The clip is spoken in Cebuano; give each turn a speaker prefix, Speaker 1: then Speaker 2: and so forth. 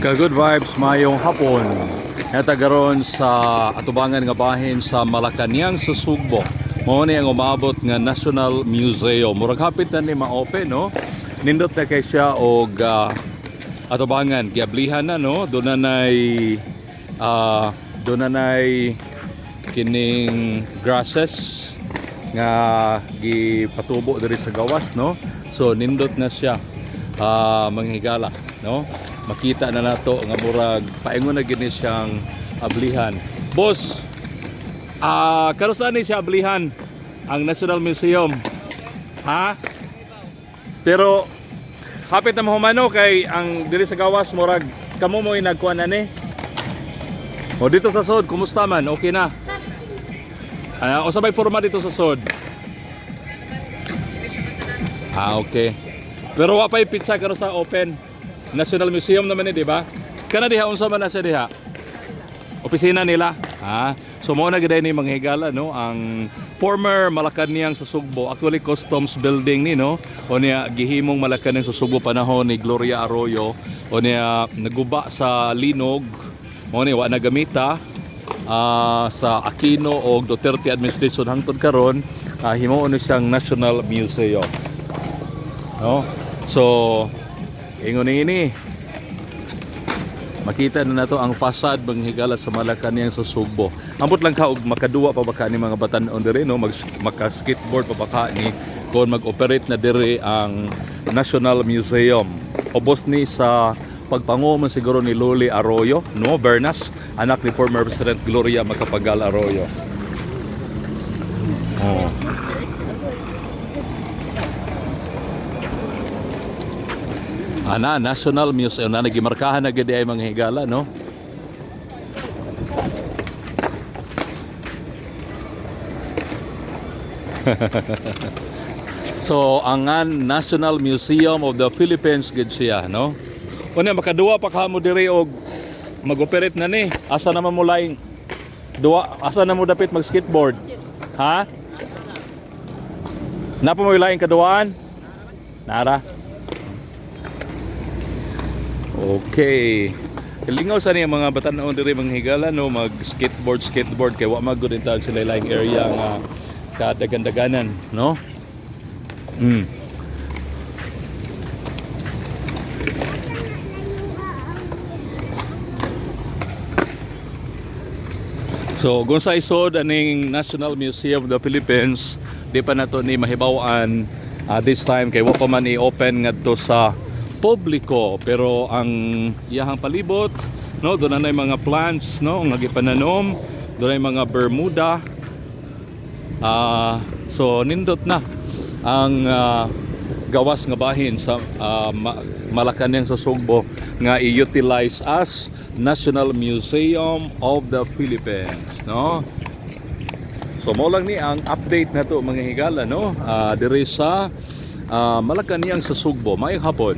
Speaker 1: Ka good vibes, mayong hapon. Nata karon sa atubangan nga bahin sa Malacañang sa Sugbo. Mao ni ang umabot nga National Museum. Murag hapit na ni ma-open, no? Nindot na kay siya og atubangan, giablihan na, no? Doon na nay kining grasses nga gipatubo diri sa gawas, no? So nindot na siya, mga higala, no? Makita na nato nga murag paingon na gini siyang ablihan. Boss, karon ni siya ablihan ang National Museum, ha? Pero hapit na mahumano kay ang diri sa gawas murag kamo mo nagkuan na ni. O dito sa sod, kumusta man? Okay na? Usa may forma dito sa sod? Ah, okay. Pero wa pa'y pizza karon sa open. National Museum naman ni, di ba? Kana diha, unsa man na siya diha? Opisina nila. Ah, so mo na gid ni, mga higala, no, ang former Malacañang sa Sugbo. Actually, customs building ni, no. O niya gihimong Malacañang sa Sugbo panahon ni Gloria Arroyo. O niya naguba sa linog. Mo ni wa nagamita sa Aquino o Duterte administration hangtod karon, himuon ni siyang National Museum. No? So ingon ini, makita na nato ang facade, mga higala, sa Malacañang sa Sugbo. Ambot lang ka og makaduwa pa baka ni mga batan-on diri, no, maka skateboard pa baka ni kung mag-operate na diri ang National Museum. Ubos ni sa pagpangulo man siguro ni Loli Arroyo, no, Bernas, anak ni former President Gloria Macapagal Arroyo. Oh. Ana, National Museum na nagimarkahan na gid ay, mga higala, no? So ang nga National Museum of the Philippines gid siya, no? Unya makaduwa pa ka mo diri og mag-operate na ni. Asa naman mo laing duwa, asa na mo dapit mag skateboard? Ha? Napa mo laing kaduwaan? Nara. Okay. Lingaw sa niya mga batan-on diri, mga higala, no, mag skateboard skateboard kay wa magud in sila laing area nga kadagan-daganan, no? So, kung sa isod aning National Museum of the Philippines, di pa nato ni mahibaw-an this time kay wa pa man i-open ngadto sa publiko, pero ang iyahang palibot, no, doon na mga plants, no, nga gipananom, doon na mga Bermuda. So nindot na ang gawas nga bahin sa Malacañang sa Sugbo nga i-utilize as National Museum of the Philippines, no? So mo lang ni ang update na to, mga higala, no, diri sa Malacañang sa Sugbo. Maayong hapon.